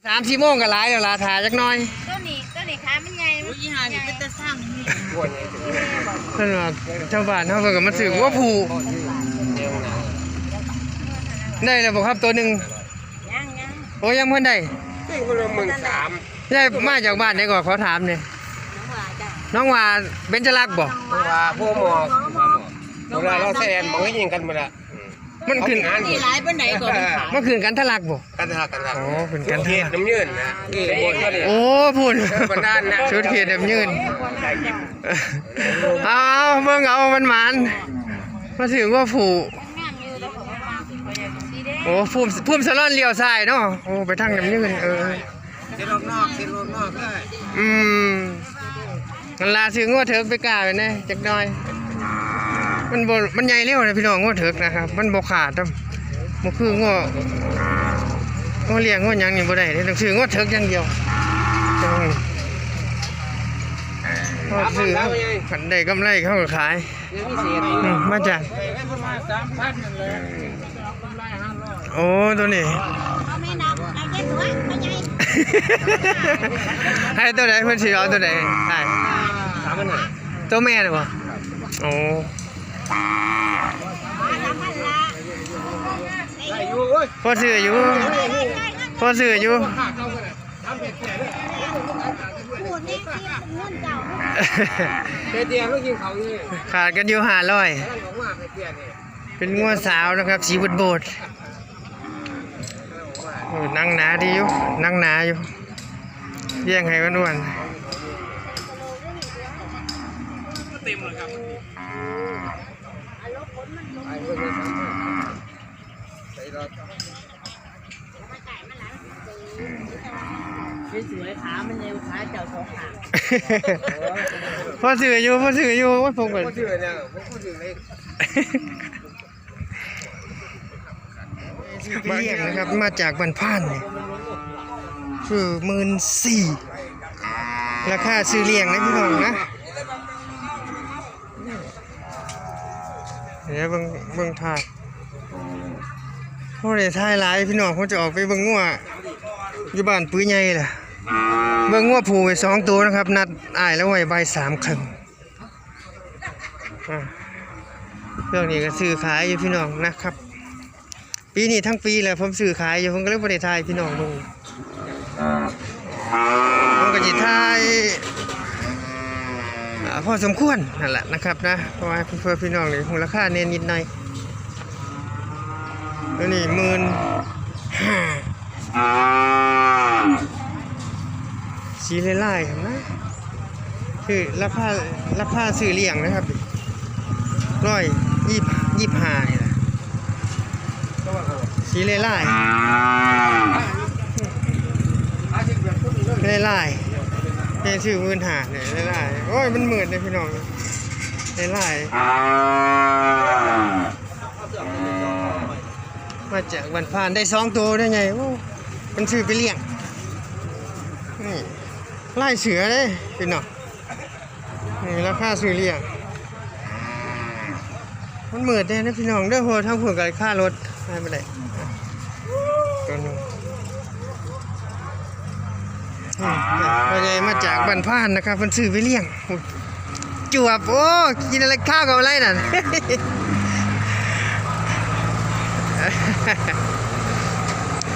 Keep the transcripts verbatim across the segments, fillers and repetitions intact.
สามสี่โมงก็หลายแล้วล่ะ ถ่าจักหน่อย ตัวนี้ ตัวนี้ขามันใหญ่ โอ้ย อีห่านี่เป็นตาช่างนี่ เพิ่นว่าชาวบ้านเฮาเพิ่นก็มาซื้อวัวผู้ ได้แล้วบ่ครับตัวหนึ่ง ยังยัง โอ้ ยังบ่ทันได้ นี่คนละหมื่นสาม ได้มาจากบ้านใดก่อน ขอถามหน่อย หนองหว่า หนองหว่าเบญจรักษ์บ่ หนองหว่า โพหมอก หนองหว่า เราใส่แอนบอกให้ยิงกันหมดละ มันขึ้น เขาเป็นงาน นี่หลายปานใดก่อน มันขึ้นกันทะลักบ่ กันทะลัก กันทะลัก อ๋อ เป็นกันทะลัก เขตน้ำยืนนะ เขตบนก็เลย โอ้ พูด เออ บรรดาลนะ สุดเขตน้ำยืน เอา เอา เบิ่งเอา มันหมาน มาถึงว่าผูก โอ้ ภูมิ ภูมิสะล่อนเลี้ยวซ้ายเนาะ โอ้ ไปทางน้ำยืน เออ เส้นรอบนอก เส้นรอบนอกเลย อืม นั่นล่ะ ซื้องัวเถิกไปกล้าไปแหน่จักหน่อย มันบ่ มันใหญ่เร็วนะพี่น้อง งัวเถิกนะครับ มันบ่ขาดครับ บ่คืองัว งัวเลี้ยงงัวหยังนี่บ่ได้เด้ ต้องซื้องัวเถิกอย่างเดียว ต้อง พอซื้อ คันได้กำไรเขาก็ขาย อืม มาจาก โอ้ ตัวนี้ เอาแม่น้ำ เอาเจ็ดหัว เอาใหญ่ ให้ตัวไหน เพิ่นสิเอาตัวไหน ให้ สามพันห้า ตัวแม่น่ะบ่ โอ้ สามพันละ ได้อยู่เว้ย พอซื้ออยู่ พอซื้ออยู่ พูดนี่สิเงินเจ้า เตี้ยๆ ลูกยิงเขาอยู่นี่ ขาดกันอยู่ห้าร้อย กำลังออกมาเตี้ยๆ นี่ เป็นงัวสาวนะครับ สีโบดๆ โอ้ หนังหนาดีอยู่ หนังหนาอยู่ เลี้ยงให้อ้วนๆ สวยๆ ขามันเร็ว ขาเจ้าสองขา พอซื้ออยู่ พอซื้ออยู่ โอ้ย ผมก็ พอซื้อเนี่ย ผมก็ซื้อเลย ไปเลี้ยงนะครับ มาจากบ้านพานนี่ คือหมื่นสี่ ราคาซื้อเลี้ยงนะพี่น้องนะ เดี๋ยวเบิ่ง เบิ่งถ่าย โอ้ ได้ถ่ายหลายพี่น้อง ผมจะออกไปเบิ่งงัว อยู่บ้านปื้อใหญ่ล่ะ เบิ่งงัวผู้ไว้สองตัวนะครับ นัดอ้ายแล้วไว้บ่ายสามครึ่ง อ่า ช่วงนี้ก็ซื้อขายอยู่พี่น้องนะครับ ปีนี้ทั้งปีแหละผมซื้อขายอยู่ ผมก็เลยบ่ได้ถ่ายพี่น้องเบิ่ง ผมก็สิถ่าย อ่า พอสมควรนั่นแหละนะครับนะ เพราะว่าเพื่อพี่น้องนี่ฮู้ราคาแหน่นิดหน่อย ตัวนี้หมื่นห้า สีลายๆ ครับนะ คือราคา ราคาซื้อเลี้ยงนะครับ ร้อยยี่สิบ ยี่สิบห้านี่แหละ สีลายๆ ลายๆ แม่ซื้อหมื่นห้าเนี่ย ลายๆ โอ้ย มันหมื่นเลยพี่น้อง ลายๆ มาจากบ้านพานได้สองตัวได้ไง โอ้ มันซื้อไปเลี้ยง นี่ ลายเสือเลยพี่น้อง นี่ราคาซื้อเลี้ยง มันมืดแน่นะพี่น้องเด้อ เพราะว่าทางพุ่นก็ค่ารถไปบ่ได้ ตัวหนึ่ง อืม พ่อใหญ่มาจากบ้านพานนะครับ เพิ่นซื้อไปเลี้ยง จวบ โอ้ กินอะไรข้าวกับอะไรนั่น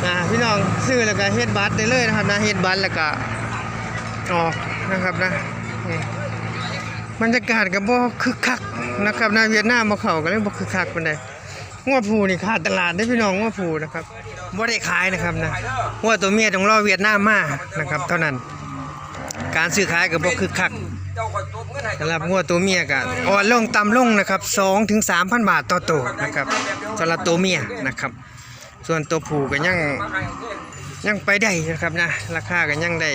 อ่า พี่น้องซื้อแล้วก็เฮ็ดบัตรได้เลยนะครับนะ เฮ็ดบัตรแล้วก็ออกนะครับนะ นี่ บรรยากาศก็บ่คึกคักนะครับนะ เวียดนามบ่เข้าก็เลยบ่คึกคักปานใด งัวผู้นี่ขาดตลาดเด้อพี่น้อง งัวผู้นะครับ บ่ได้ขายนะครับนะ งัวตัวเมียต้องรอเวียดนามมานะครับ เท่านั้น การซื้อขายก็บ่คึกคัก สำหรับงัวตัวเมียก็อ่อนลงต่ำลงนะครับ สองถึงสามพันบาทต่อตัวนะครับ สำหรับตัวเมียนะครับ ส่วนตัวผู้ก็ยัง ยังไปได้นะครับนะ ราคาก็ยังได้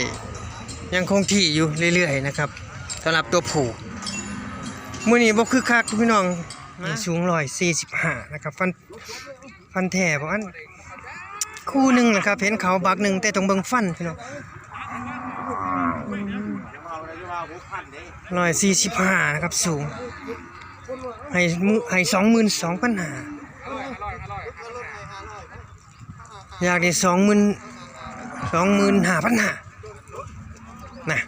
ยังคงที่อยู่เรื่อยๆนะครับ สำหรับตัวผู้ มื้อนี้บ่คึกคักพี่น้อง นี่สูงร้อยสี่สิบห้านะครับ ฟัน ฟันแท้บ่อัน คู่หนึ่งนะครับ เห็นเขาบักหนึ่ง แต่ต้องเบิ่งฟันพี่น้อง ร้อยสี่สิบห้านะครับ สูง ให้มื้อ ให้สองหมื่นสองพันห้า อยากได้สองหมื่น สองหมื่นห้าพันห้านะ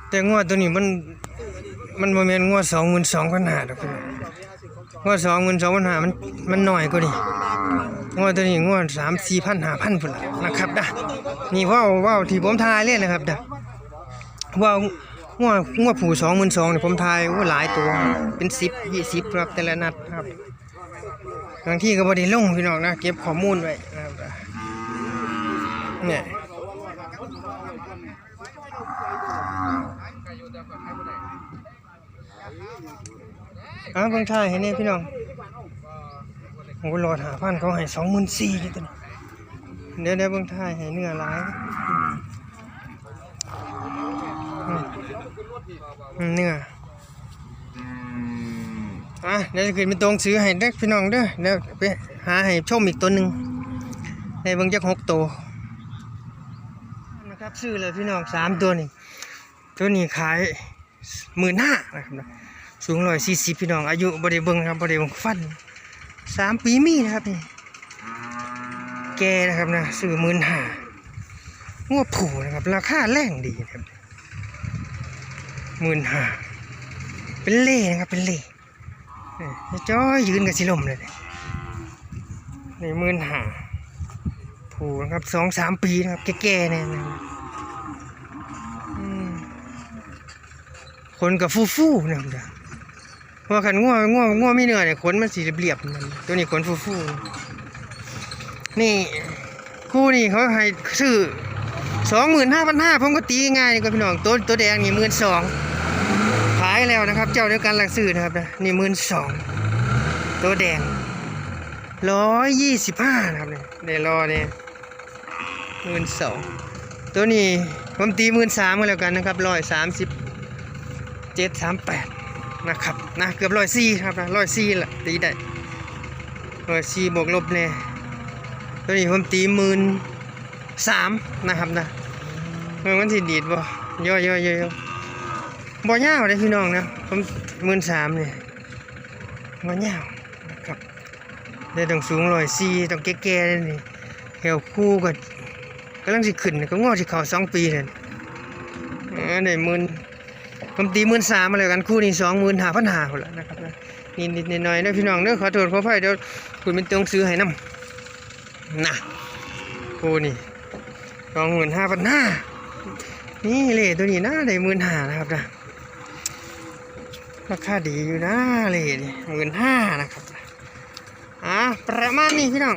แต่งัวตัวนี้มัน มันบ่แม่นงัวสองหมื่นสองพันห้าดอกพี่น้อง งัวสองหมื่นสองพันห้ามัน มันน้อยกว่านี้ งัวตัวนี้งัวสามสี่พันห้าพันพุ้นล่ะนะครับนะ นี่เว้า เว้าที่ผมทายเลยนะครับนะ เว้า งัว งัวผู้สองหมื่นสองนี่ผมทาย โอ้ หลายตัว เป็นสิบ ยี่สิบครับ แต่ละนัดครับ บางทีก็บ่ได้ลงพี่น้องนะ เก็บข้อมูลไว้นะครับ เนี่ย เอาเบิ่งทายให้แน่พี่น้อง โอ้ หลอดห้าพัน เขาให้สองหมื่นสี่เลยตัวนี้ เดี๋ยว เดี๋ยวเบิ่งทายให้เนื้อหลาย อืม อืม เนื้อ อ่ะ เดี๋ยวจะขึ้นเป็นตัวหนังสือให้เด้อพี่น้องเด้อ เดี๋ยวไปหาให้ชมอีกตัวหนึ่ง ให้เบิ่งจักหกตัวนะครับ ซื้อเลยพี่น้อง สามตัวนี่ ตัวนี้ขายหมื่นห้านะครับนะ สูงร้อยสี่สิบพี่น้อง อายุบ่ได้เบิ่งครับ บ่ได้เบิ่งฟัน สามปีมีนะครับนี่ แก่นะครับนะ ซื้อหมื่นห้า งัวผู้นะครับ ราคาแรงดีนะครับ หมื่นห้า เป็นเล่นะครับ เป็นเล่ นี่จ้อยยืนกับสิลมเลย นี่หมื่นห้า ผู้นะครับ สองสามปีนะครับ แก่ๆเนี่ยนะครับ อืม ขนกับฟูๆนะครับ เพราะว่าคันงัว งัว งัวมีเนื้อเนี่ย ขนมันสิเรียบๆ มัน ตัวนี้ขนฟูๆ นี่ คู่นี่เขาให้ซื้อ สองหมื่นห้าพันห้า ผมก็ตีง่ายนี่ก็พี่น้อง ตัว ตัวแดงนี่หมื่นสอง ขายแล้วนะครับ เจ้าเดียวกันหลักซื้อนะครับนะ นี่หมื่นสอง ตัวแดง ร้อยยี่สิบห้านะครับเนี่ย ได้รอเนี่ย หมื่นสอง ตัวนี้ผมตีหมื่นสามก็แล้วกันนะครับ ร้อยสามสิบเจ็ด สามแปด นะครับ นะ เกือบร้อยสี่ครับนะ ร้อยสี่ละ ตีได้ ร้อยสี่บวกลบแน่ ตัวนี้ผมตีหมื่นสามนะครับนะ เออ มันสิดีดบ่ ย่อยๆๆๆ บ่ยาวเลยพี่น้องนะ ผม หมื่นสามเนี่ย บ่ยาวนะครับ ได้ต้องสูงร้อยสี่ ต้องแก่ๆเลยนี่ แถวคู่ก็กำลังสิขึ้น ก็งอสิเข้าสองปีเลย เออ ได้หมื่น ผมตีหมื่นสามมาแล้วกัน คู่นี้สองหมื่นห้าพันห้าพุ้นละนะครับนะ นิดๆหน่อยๆนะพี่น้องเด้อ ขอโทษขออภัย เดี๋ยวคุณเป็นตัวหนังสือให้นำนะ คู่นี้สองหมื่นห้าพันห้า นี่เลยตัวนี้นะ ได้หมื่นห้านะครับนะ ราคาดีอยู่นะเลยนี่ หมื่นห้านะครับ อ่า ประมาณนี้พี่น้อง